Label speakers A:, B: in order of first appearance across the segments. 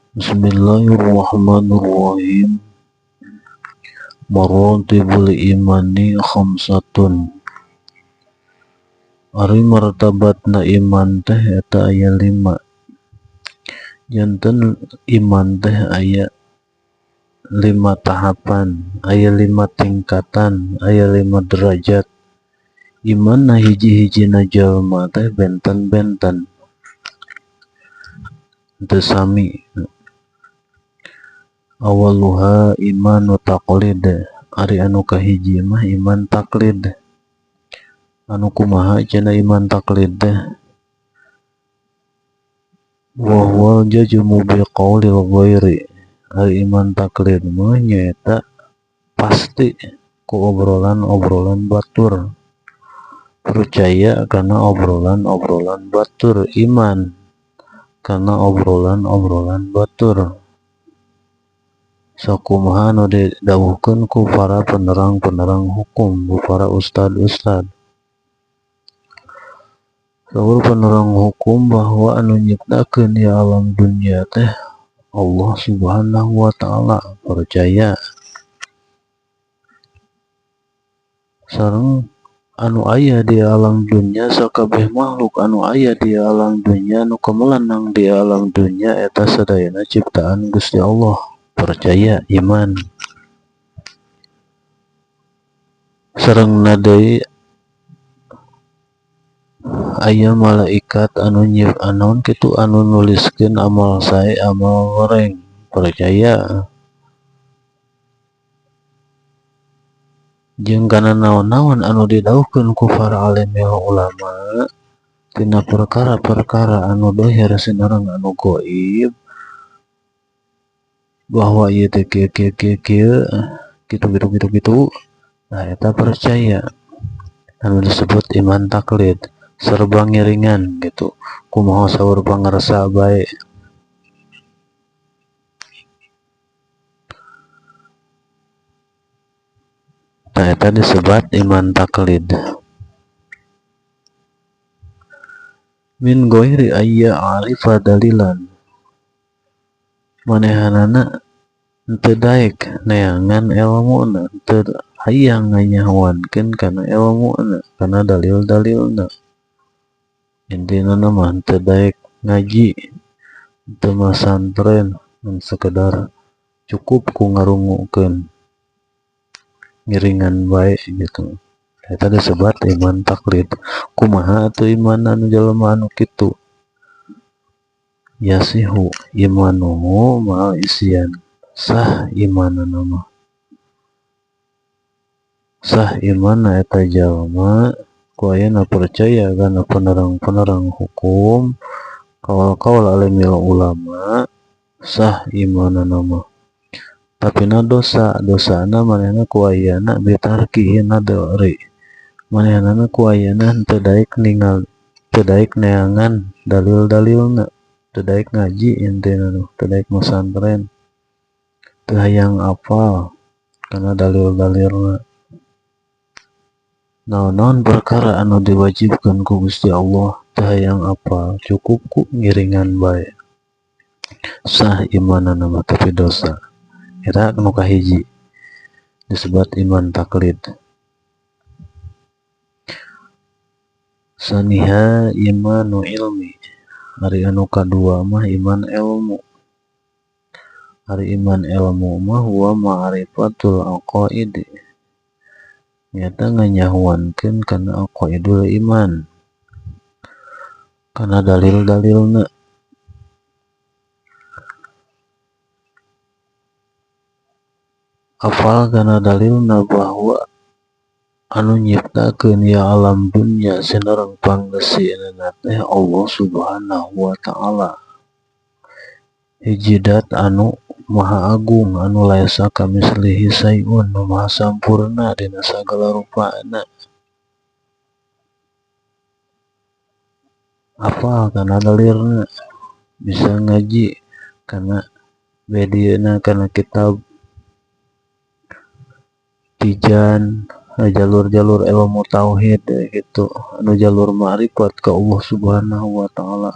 A: Bismillahirrahmanirrahim. Maratibul imani khamsatun. Ari martabatna iman teh eta aya 5. Janten iman teh aya 5 tahapan, aya 5 tingkatan, aya 5 derajat. Iman na hiji-hijina jalma teh benten-benten. Teu sami. Awaluha imanu taqlid. Ari anu kahiji mah iman taklid. Anu kumaha cenah iman taklid teh? Wa huwal jazmu bi qaulil ghairi. Ari iman taklid mah nyaeta pasti ku obrolan-obrolan batur. Percaya kana obrolan-obrolan batur, iman kana obrolan-obrolan batur. Sakumaha anu didawuhkeun ku para penerang-penerang hukum, ku para ustad-ustad. Saur penerang hukum bahwa anu nyiptakeun di alam dunia teh Allah Subhanahu wa taala, percaya. Sareng anu aya di alam dunia sakabeh makhluk anu aya di alam dunia anu kamelenang di alam dunia eta sadayana ciptaan Gusti Allah, percaya iman. Sareng deui aya malaikat anu anaon kitu anu nuliskeun amal sae amal goreng, percaya. Jeung kana naon-naon anu didawuhkeun ku para alim ulama tina perkara-perkara anu dohir sinareng anu gaib bahwa ieu teh kieu kieu kieu kieu kitu kitu kitu kitu, nah eta percaya anu disebut iman taklid, serba ngiringan gitu, kumaha saur pangarsa bae. Nah eta disebut iman taklid. Min ghairi ayya arifa dalilan, manehanana teu daek neangan elmuna, teu hayang nganyahoankeun kana elmuna, kana dalil-dalilna. Intina mah teu daek ngaji, teu masantren, ngan sekedar cukup ku ngarungukeun ngiringan bae gitu. Eta disebut iman taklid. Kumaha atuh iman anu jelema anu kitu? Yasihu imanuhu ma'al isyan, sah imanana mah. Sah imanna eta jalma ku ayana percaya kana penerang-penerang hukum, kaul-kaul alimil ulama, sah imanana mah. Tapi na dosa, dosana manehna ku ayana bitarkihi nadri. Manehna ku ayana teu daek ningal, teu daek neangan dalil-dalilna, teu daek ngaji intina nu, teu daek masantren, teu hayang apal kana dalil-dalilna. Naon-naon perkara anu diwajibkeun ku Gusti Allah teu hayang apal, cukup ku ngiringan bae. Sah imanana mah tapi dosa. Eta nu kahiji disebut iman taklid. Saniha imanu ilmi. Ari anu kadua mah iman ilmu. Ari iman ilmu mah huwa ma'rifatul aqaid. Nyata nganyahuankeun kana aqaidul iman, kana dalil-dalilna. Apal kana dalilna bahwa anu nyiptakeun ya alam dunya sinareng pangeusieuneuna teh Allah Subhanahu wa taala. Hiji dat anu maha agung anu laisa kamislihi sayun, nu maha sampurna dina sagala rupana. Apal kana dalilna, bisa ngaji kana bedieuna kana kitab Tijan, jalur-jalur ilmu tauhid gitu, anu jalur ma'rifat ka Allah Subhanahu wa taala.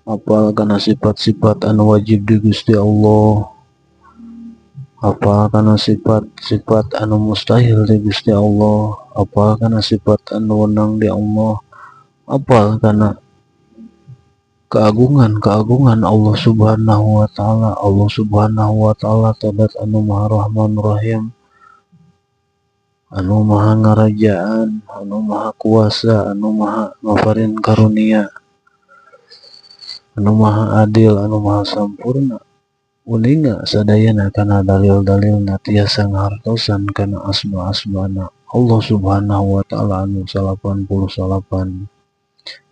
A: Apal kana sifat-sifat anu wajib di Gusti Allah, apal kana sifat-sifat anu mustahil di Gusti Allah, apal kana sifat anu wenang di Allah, apal kana keagungan-keagungan Allah Subhanahu wa taala. Allah Subhanahu wa taala teh anu Maha Rahman Rahim, anu Maha Ngarajaan, anu Maha Kuasa, anu Maha Ngafarin Karunia, anu Maha Adil, anu Maha Sampurna. Uninga sadayana kana dalil-dalilna, tiasa ngahartosan kana asma-asmana Allah Subhanahu wa taala anu 99.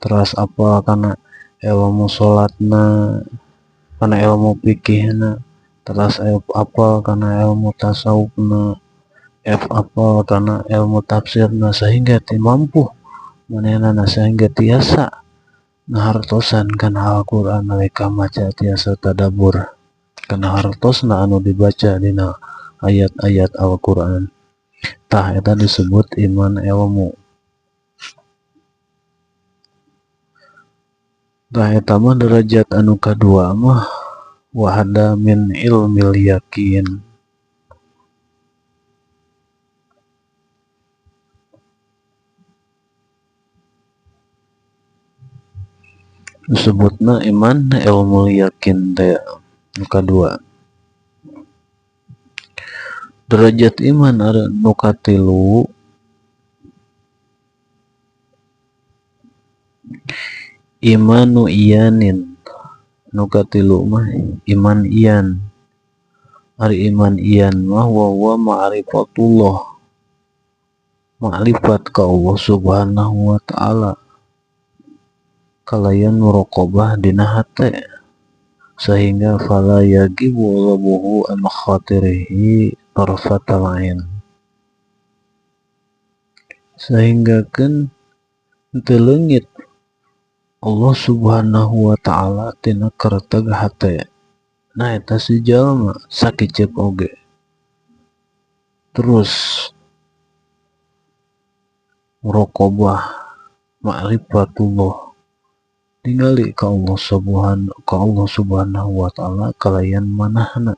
A: Teras apa kana ilmu salatna, kana ilmu fikihna, teras apal kana ilmu tasawufna, apal kana ilmu tafsirna, sehingga ti mampu manehna, sehingga tiasa ngahartosan kana Al-Qur'an nalika maca, tiasa tadabbur kana hartosna anu dibaca dina ayat-ayat Al-Qur'an. Tah eta disebut iman ilmu. Tah eta mah derajat anu kadua mah wahada min ilmil yakin. Disebutna iman ilmu yakin teh nu kadua. Derajat iman ada nu katilu, imanu iyanin. Nu katilu mah iman iyan. Ari iman iyan mah wa huwa ma'rifatullah, ma'rifat ka Allah Subhanahu wa taala kalayan muraqabah dina hate, sehingga fala yagibu labuhu an khatirihi tarfatal ain, sehingga kan teu leungit Allah Subhanahu wa taala tina kerteg hate. Nah eta si jalma sakiceup oge terus muraqabah ma'rifatullah, ningali ka Allah subhanahu ka Allah Subhanahu wa taala kalayan manahna.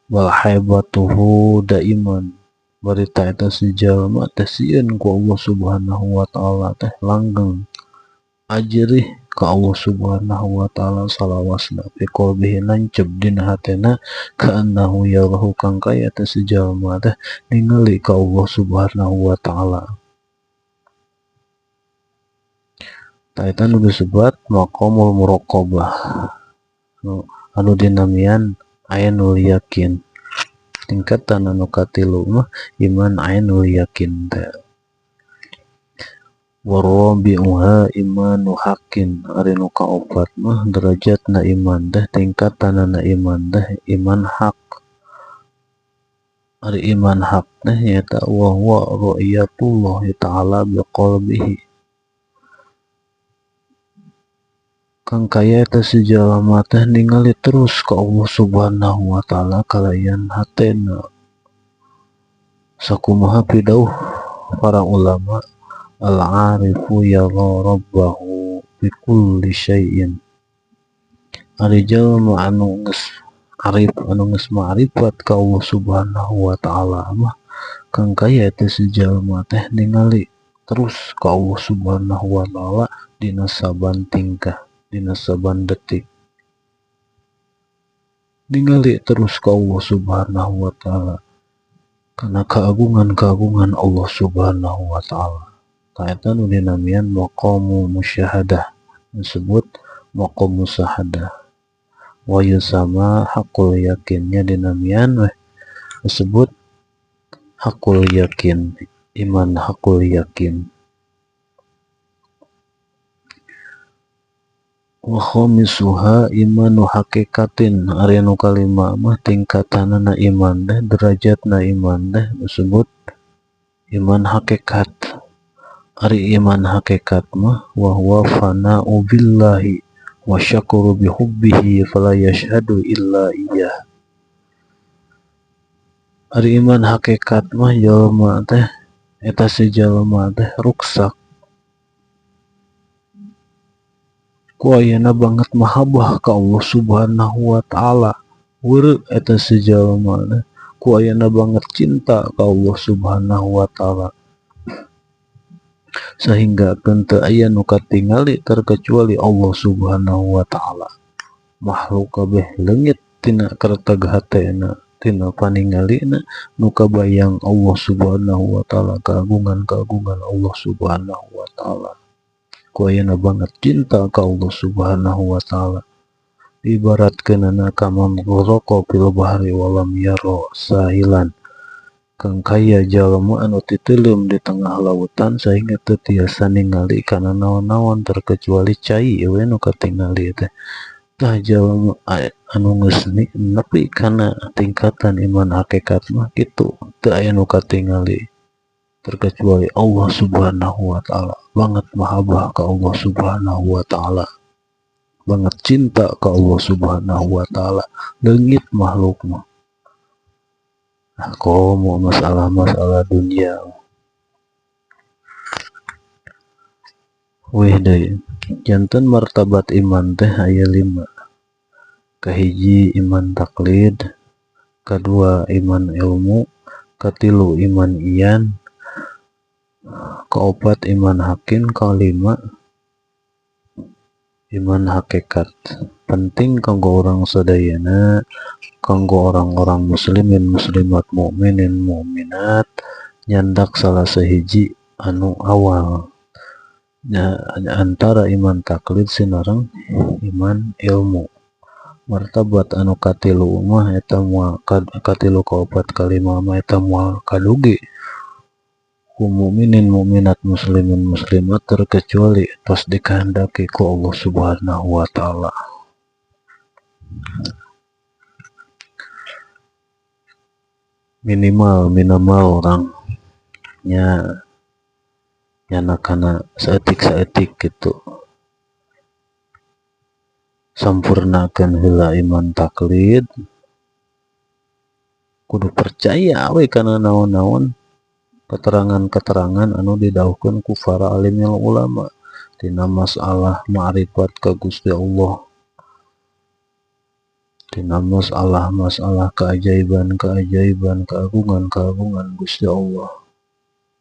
A: Wal haibatuhu daiman, barita eta si jalma teh sieun ku Allah Subhanahu wa taala teh langgeng ajrih ka Allah Subhanahu wa taala salawasna fi qalbihi nancep dina hatena kaannahu yarahu kang kaya teh si jalma teh ningali ka Allah Subhanahu wa taala. Tah eta nu disebut maqamul muraqabah, anu dinamian ainul yakin. Tingkatan anu katilu mah iman ainul yakin teh. Warabi'uha imanu haqqin, ari nu kaopat mah derajatna iman teh, tingkatanana iman teh iman hak. Ari iman hak teh nyaeta wa huwa ru'yatullah ta'ala biqalbihi, kang kaya eta si jalma teh ningali terus ka Allah Subhanahu wa taala kalayan hatena. Sakumaha pidauh para ulama, al-arifu yara rabbahu bi kulli syai'in. Ari jalma anu geus arif, anu geus ma'rifat ka Allah Subhanahu wa taala mah kang kaya eta si jalma teh ningali terus ka Allah Subhanahu wa taala dina saban tingkah, dina saban detik, ningali terus ka Allah Subhanahu wa taala karena keagungan-keagungan Allah Subhanahu wa taala. Tah eta nu dinamian maqamu musyahadah, disebut maqamu musyahadah. Wa yusama hakul yakinnya dinamian weh disebut hakul yakin, iman hakul yakin. Wa khamisuha imanu hakikatin, ari nu kalima mah tingkatanana iman teh, derajatna iman teh disebut iman hakikat. Ari iman hakikat mah wa huwa fana'u billahi wa syakuru bihubbihi fala yashhadu illa iyyah. Ari iman hakikat mah jalma teh eta si jalma teh ruksak Ku ayana banget mahabbah ka Allah Subhanahu wa taala. Weureu eta si jalma teh ku ayana banget cinta ka Allah Subhanahu wa taala. Sehingga teu aya nu katingali terkecuali Allah Subhanahu wa taala. Makhluk kabeh leungit tina kerteg hatena, tina paningalina nu kabayang Allah Subhanahu wa taala, keagungan-keagungan Allah Subhanahu wa taala. Ku ayana banget cinta ka Allah Subhanahu wa taala. Ibaratkeunana kaman gharaqa fil bahri walam yara sahilan. Kang kaya jalma anu titeuleum di tengah lautan sehingga teu tiasa ningali kana naon-naon terkecuali cai we nu katingali teh. Tah jalma anu geus nepi kana tingkatan iman hakikat mah kitu, teu aya nu katingali terkecuali Allah Subhanahu wa taala. Banget mahabbah ka Allah Subhanahu wa taala, banget cinta ka Allah Subhanahu wa taala, leungit makhluk mah. Nah, komo masalah-masalah dunia. Weh deui, janten martabat iman teh aya 5. Kahiji iman taklid, kadua iman ilmu, katilu iman iyan, kaopat iman hakim, kalima iman hakikat. Penting kanggo urang sadayana, kanggo orang-orang muslimin muslimat, mukminin mukminat, nyandak salah sahiji anu awal. Nya, antara iman taklid sinareng iman ilmu. Martabat anu katilu mah eta moal katilu kaopat kalima mah eta moal kadugi ku mukminin mukminat muslimin muslimat terkecuali tos dikehendaki ku Allah Subhanahu wa taala. Minimal orang nya nyana kana saeutik-saeutik gitu. Sampurnakeun heula iman taklid, kudu percaya we kana naon-naon keterangan-keterangan anu didauhkeun ku para alimil ulama tina masalah ma'rifat ka Gusti Allah, tina masalah-masalah keajaiban-keajaiban, keagungan-keagungan Gusti Allah,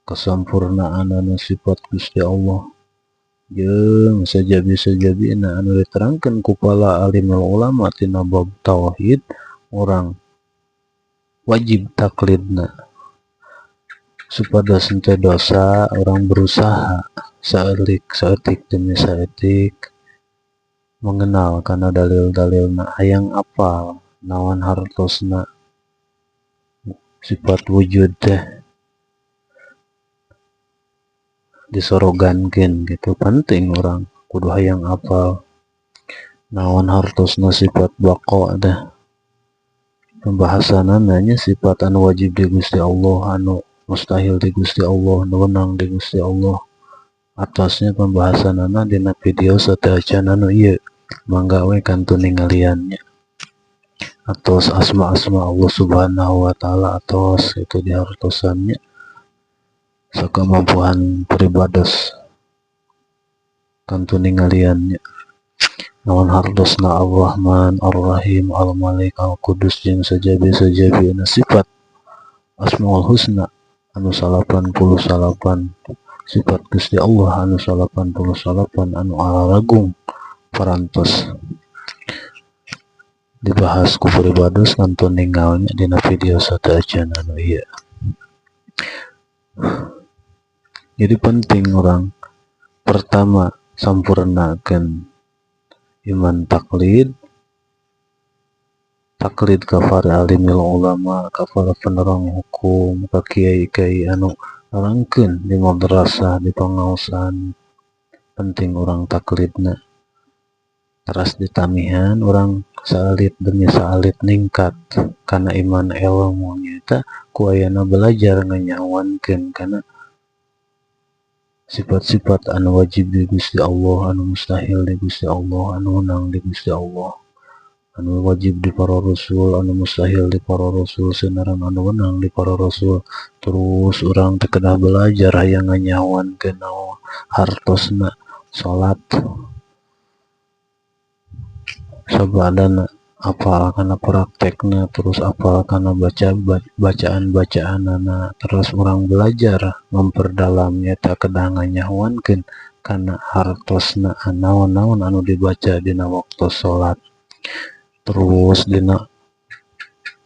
A: kesampurnaanana sifat Gusti Allah, jeung sajabi-sajabina anu diterangkeun ku para alimul ulama tina bab tauhid, urang wajib taklidna supados henteu dosa. Urang berusaha saeutik demi saeutik mengenal kana dalil-dalilna, hayang apal naon hartosna sifat wujud teh disorogankeun gitu. Penting urang kudu hayang apal naon hartosna sifat baqa teh. Pembahasanana nya sifat anu wajib di Gusti Allah, anu mustahil di Gusti Allah, nu wenang di Gusti Allah. Atasnya pembahasanana dina video sateuacan anu ieu, mangga we kantun ningaliannya. Atos asma-asma Allah Subhanahu wa taala atos itu dihartosannya sakemampuan pribados kantun ningaliannya. Naon hartosna Ar-Rahman, Ar-Rahim, Al-Malik, Al-Qudus jeung sajabi-sajabina sifat Asmaul Husna anu 89 sifat Gusti Allah anu 89 anu alaragung parantos dibahas ku pribados kantun ningalnya dina video sateuacan anu ieu. Jadi penting urang pertama sampurnakeun iman taklid, taklid ka para alimil ulama, ka para penerang hukum, ka kiai-kiai anu nerangkeun di madrasah, di pangaosan. Penting urang taklidna. Teras ditamihan urang saalit demi saalit ningkat kana iman ilmu nyaeta ku ayana belajar nganyawankeun kana sifat-sifat anu wajib di Gusti Allah, anu mustahil di Gusti Allah, anu wenang di Gusti Allah, anu wajib di para rasul, anu mustahil di para rasul, sinareng anu wenang di para rasul. Terus urang teh kedah belajar hayang nganyawankeun naon hartosna salat. Sabadana apal kana praktekna, terus apal kana baca bacaan-bacaanana, terus urang belajar memperdalam, nyata kedah nganyahoankeun kana hartosna naon-naon anu dibaca dina waktu salat, terus dina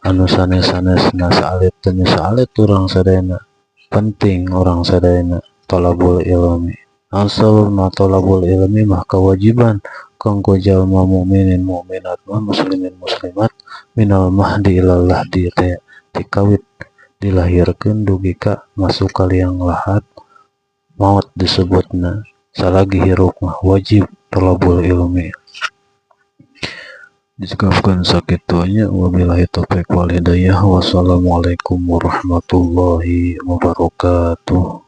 A: anu sanes-sanesna. Saalit teu saalit urang sadayana, penting urang sadayana tolabul ilmi. Sababna tolabul ilmi mah kewajiban kanggo jalma mukminin mukminat mah, muslimin muslimat, minal mahdi ilal lahdi teh, ti kawit dilahirkeun dugi ka masuk ka liang lahat, maot disebutna. Salagi hirup mah wajib tolabul ilmi. Dicekapkeun sakitu nya. Wabillahi taufik wal hidayah. Wassalamualaikum warahmatullahi wabarakatuh.